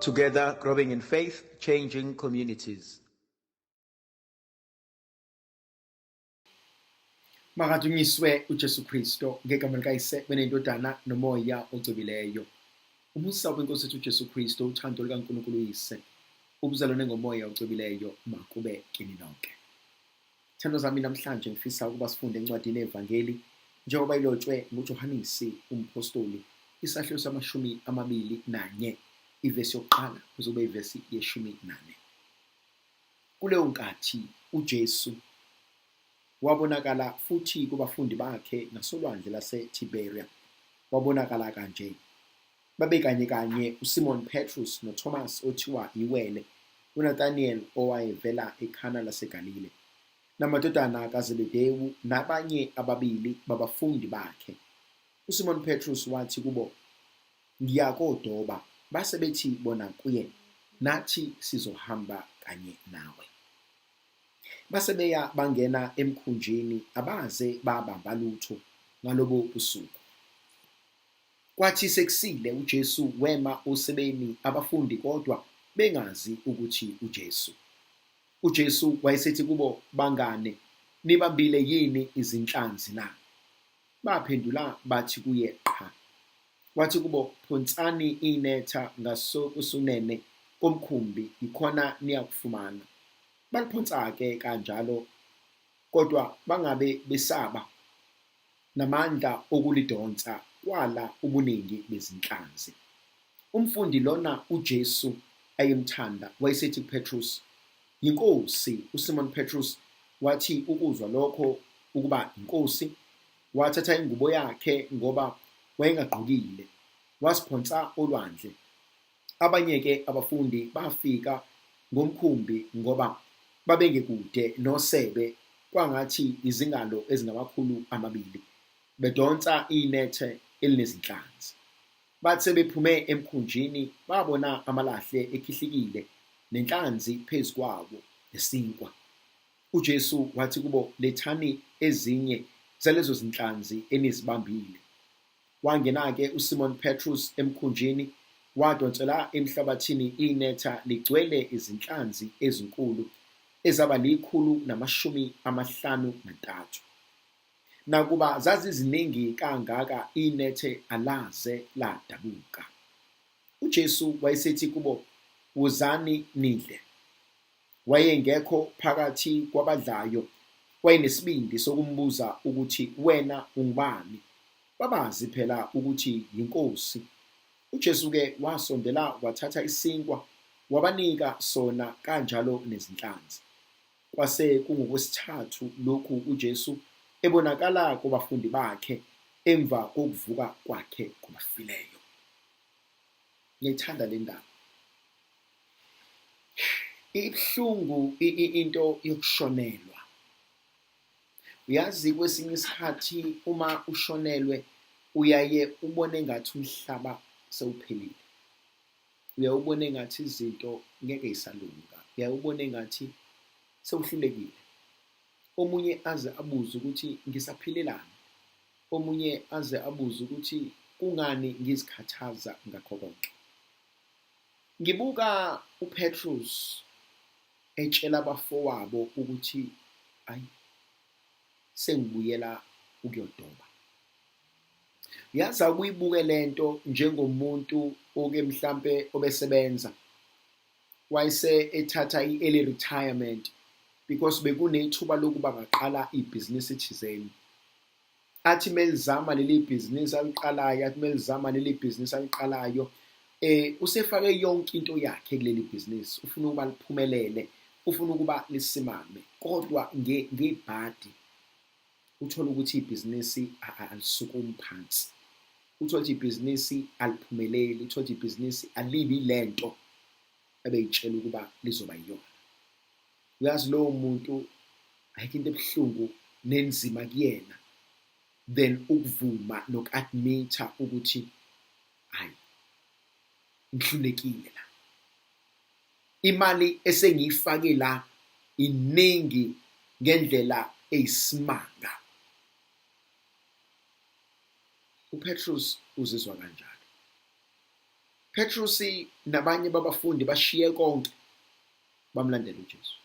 Together, growing in faith, changing communities. Makadunyiswe uJesu Kristo ngegama likaYise benendodana nomoya ocwebileyo. Umusa wenkosi yethu uJesu Kristo, uthando lukaNkulunkulu uYise, ubuzalwane ngomoya ocwebileyo makube kini nonke. Thando zami namhlanje ngifisa ukuba sifunde encwadini yevangeli njengoba ilotshwe nguJohanisi umpostoli isahluko samashumi amabili nanye ivesi yokuqala kuze kube ivesi yeshumi nane. Kuleyo nkathi uJesu wabonakala futhi kubafundi bakhe ngasolwandle laseTiberia. Wabonakala kanje: babekanye kanye uSimon Petrus noThomas othiwa iwele, uNathaniel owayevela eKhana laseGalile, namadodana kaZebedewu nabanye ababili babafundi bakhe. USimon Petrus wathi kubo, "Ngiya kodoba." Base bethi bona kuye, "Nathi sizohamba kanye nawe." Base beya bangena emkhunjini, abaze babamba lutho ngalobo busuku. Kwathi sekusile uJesu wema osebeni, abafundi kodwa bengazi ukuthi uJesu. UJesu wayesethi kubo, "Bangane, nibambile yini izinhlanzi na?" Baphendula bathi kuye, "Qha." Wathi kubo, "Phonsani inetha ngasokusunene komkhumbi, yikhona niyakufumana." Baliphonsa-ke kanjalo, kodwa bangabe besaba namandla okulidonsa, kwala ubuningi bezinhlanzi. Umfundi lona uJesu ayemthanda wayesethi kuPetrus, "Yinkosi." USimon Petrus wathi ukuzwa lokho ukuba inkosi, wathatha ingubo yakhe ngoba wayengagqokile, wasiphonsa olwandle. Abanye-ke abafundi bafika ngomkhumbi ngoba babengekude nosebe kwangathi izingalo ezingamakhulu amabili, bedonsa inethe elinezinhlanzi. Bathi sebephume emkhunjini babona amalahle ekhihlikile nenhlanzi phezu kwawo nesinkwa. UJesu wathi kubo, "Lethani ezinye zalezo zinhlanzi enizibambile." Wangena-ke uSimon Petrus emkhunjini, wadonsela emhlabathini inetha ligcwele izinhlanzi ezinkulu ezaba 153. Nakuba zaziziningi kangaka inethe alaze ladabuka. UJesu wayesethi kubo, "Wozani nidle." Wayengekho phakathi kwabadlayo wayenesibindi sokumbuza ukuthi, "Wena ungubani?" Babazi phela ukuthi yinkosi. UJesu-ke wasondela wathatha isinkwa wabanika sona kanjalo nezinhlanzi. Kwase kungokwesithathu lokhu uJesu ebonakala kubafundi bakhe emva kokuvuka kwakhe kwabafileyo. Ngiyayithanda le ndaba. Ibuhlungu into yokushonelwa. Uyazi kwesinye isikhathi uma ushonelwe uyaye ubone engathi umhlaba sewuphelile. Uyaye ubone engathi izinto ngeke yisalunga. Uyaye ubone engathi sewuhlulekile. Omunye aze abuze ukuthi ngisaphilelani. Omunye aze abuze ukuthi kungani ngizikhathaza ngakho konke. Ngibuka uPetrus etshela abafowabo ukuthi ayi sengibuyela ukuyodoba. Uyazi akuyibuke lento njengomuntu oke mhlambe obesebenza wayese ethatha i-early retirement because bekunethuba lokuba ngaqala ibhizinisi thizeni. Athi melizama leli bhizinisi aliqalayo, athi melizama leli bhizinisi aliqalayo, usefake yonke into yakhe kuleli bhizinisi, ufuna ukuba liphumelele, ufuna ukuba lisimame, kodwa ngebhadi uthola ukuthi ibhizinisi alisukumi phansi. Uthola ukuthi ibhizinisi aliphumeleli, uthola ukuthi ibhizinisi alibi lento ebeyitshela ukuba lizoba yiyona. Uyazi lowo muntu ayikho into ebuhlungu nenzima kuyena then ukuvuma noku-admit-a ukuthi hayi ngihlulekile la. Imali esengiyifake la iningi ngendlela eyisimanga. uPetrus uzizwa kanjalo. Petrusi nabanye babafundi bashiye konke bamlandela uJesu.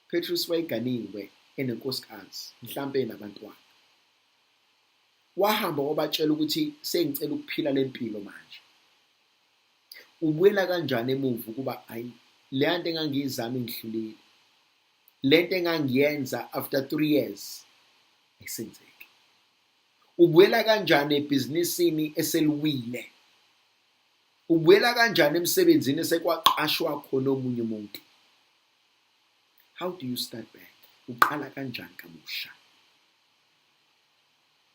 Petrusi wayeganiwe enenkosikazi mhlampe enabantwana. Wahamba wabatshela ukuthi sengicela ukuphila lempilo manje. Ubuyela kanjani emuva ukuba ayi leya nto engangiyizama ingihlulile. Lento engangiyenza after 3 years ayisenzeki. Ubuyela kanjani ebhizinisini eseliwile? Ubuyela kanjani emsebenzini esekwaqashwa khona omunye umuntu? How do you start back? Uqala kanjani kabusha?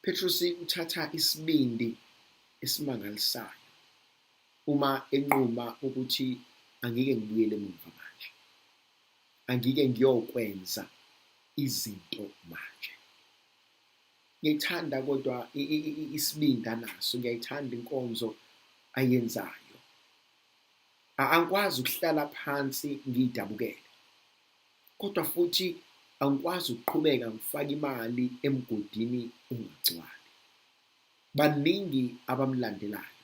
Petrusi uthatha isibindi esimangalisayo uma enquma ukuthi angike ngibuyele emuva manje. Angike ngiyokwenza izinto manje. Ngiyayithanda kodwa isibindi anaso, ngiyayithanda inkonzo ayenzayo. Angikwazi ukuhlala phansi ngiyidabukele, kodwa futhi angikwazi ukuqhubeka ngifake imali emgodini ongagcwali. Baningi abamlandelayo,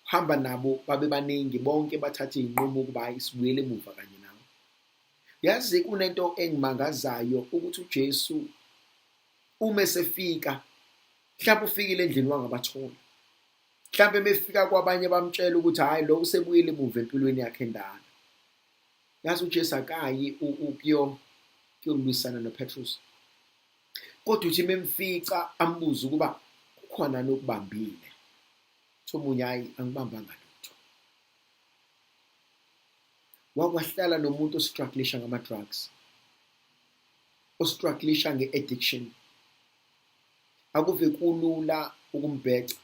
hamba nabo babe baningi, bonke bathatha iy'nqumo ukuba hhayi sibuyele emuva kanye nawe. Yazi kunento engimangazayo ukuthi uJesu uma esefika, mhlawumbe ufikile endlini wangabathola. Mhlawumbe befika kwabanye bamtshela ukuthi hhayi lo usebuyele emuva empilweni yakhe endala. Yazi uJesu akayi ukuyolwisana noPetrus. Kodwa uthi memfica ambuze ukuba kukhona nokubambile. Uthi omunye hhayi angibambanga lutho. Wakwahlala nomuntu ostrugglisha ngama-drugs, ostrugglisha nge-addiction. Akuve kulula ukumbheca,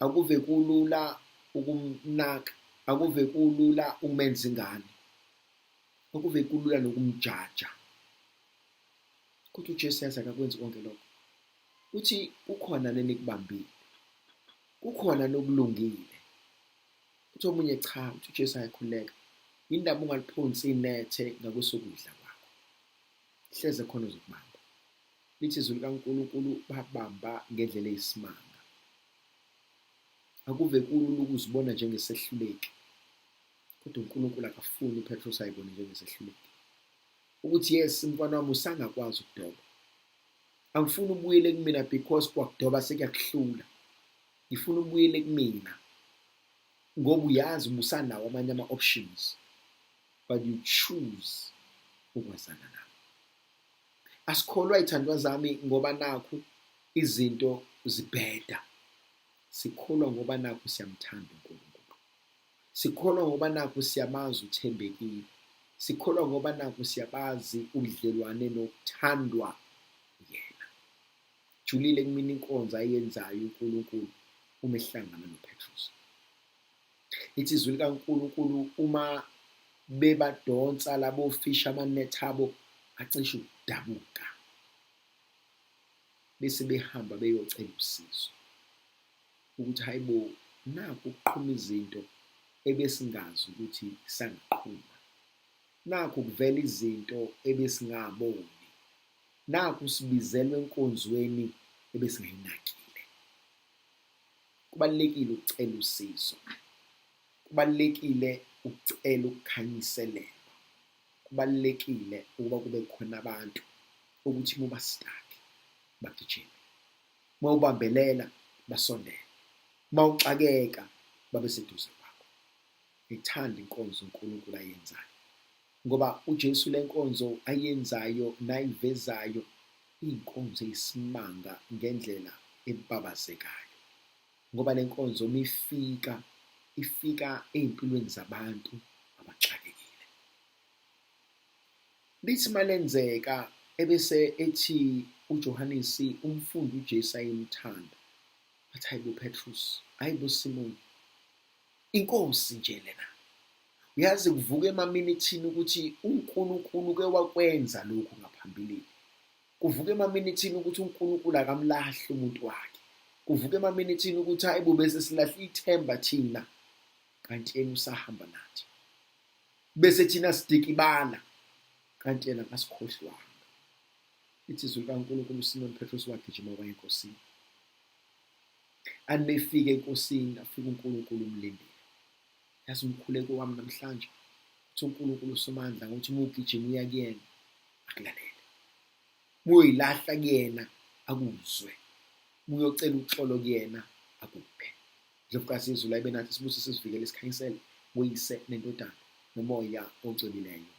akuve kulula ukumnaka, akuve kulula ukumenza ingane, akuve kulula nokumjaja. Kodwa uJesu yazi akakwenzi konke lokho. Uthi kukhona nenikubambile, kukhona nokulungile. Uthi omunye cha, uthi uJesu ayakhuleka. Yindaba ungaliphonsi inethe ngakwesokudla kwakho. Hleze khona uzokubamba. Lithi izwi likaNkulunkulu babamba ngendlela eyisimanga. Akuve kulula ukuzibona njengesehluleki. Kodwa uNkulunkulu akafuni uPetros ayibone njengesehluleki. Ukuthi yes mfana wami usangakwazi ukudoba. Angifuni ubuyele kumina because kwakudoba sekuyakuhlula. Ngifuna ubuyele kumina ngoba uyazi ubusanawo amanye ama-options but you choose ukwazana nami. Asikholwa ithandwa zami ngoba nakhu izinto zibheda. Sikholwa ngoba nakhu siyamthanda uNkulunkulu. Sikholwa ngoba nakhu siyamazi uthembekile. Sikholwa ngoba nakhu siyabazi ubudlelwane nokuthandwa uyena. Julile kumina inkonzo ayenzayo uNkulunkulu uma ehlangana noPetrus. Lithi izwi likaNkulunkulu uma bebadonsa labo fisha amanethi abo acishe ukudabuka. Bese behamba beyocela usizo. Ukuthi hayibo nakhu kuqhuma izinto ebesingazi ukuthi sangaqhuma. Nakhu kuvela izinto ebesingaboni. Nakhu sibizelwe enkonzweni ebesingayinakile. Kubalulekile ukucela usizo. Kubalulekile ukucela ukukhanyiselelwa. Kubalulekile ukuba kube khona abantu ukuthi uma uba-stuck bagijime. Uma ubambelela basondele. Uma uxakeka babe seduze kwakho. Ngithanda inkonzo uNkulunkulu ayenzayo. Ngoba uJesu le nkonzo ayenzayo nayivezayo iyinkonzo eyisimanga ngendlela ebabazekayo. Ngoba le nkonzo uma ifika, ifika ey'mpilweni zabantu abaxakekile. Lithi malenzeka ebese ethi uJohanisi umfundi uJesu ayemthanda, athi hayibo Petrus, hayibo Simoni, inkosi nje lena. Uyazi kuvuka emaminithini ukuthi uNkulunkulu ke wakwenza lokhu ngaphambilini. Kuvuka emaminithini ukuthi uNkulunkulu akamlahli umuntu wakhe. Kuvuka emaminithini ukuthi hayibo bese silahle ithemba thina, kanti yena usahamba nathi. Bese thina sidikibala, kanti yena akasikhohlwanga. Lithi izwi likaNkulunkulu uSimon Petrus wagijima waya enkosini. Athi mefika enkosini afika uNkulunkulu umlindile. Yazi umkhuleko wami namhlanje uthi uNkulunkulu uSomandla ngokuthi uma ugijima uya kuyena akulalele. Uma uyoyilahla kuyena akuzwe. Uma uyocela uxolo kuyena akuphe. Ndlovukazi yezulu ayibe nathi sibusise sivikele sikhanyisele ngoyise nendodana nomoya ocwebileyo.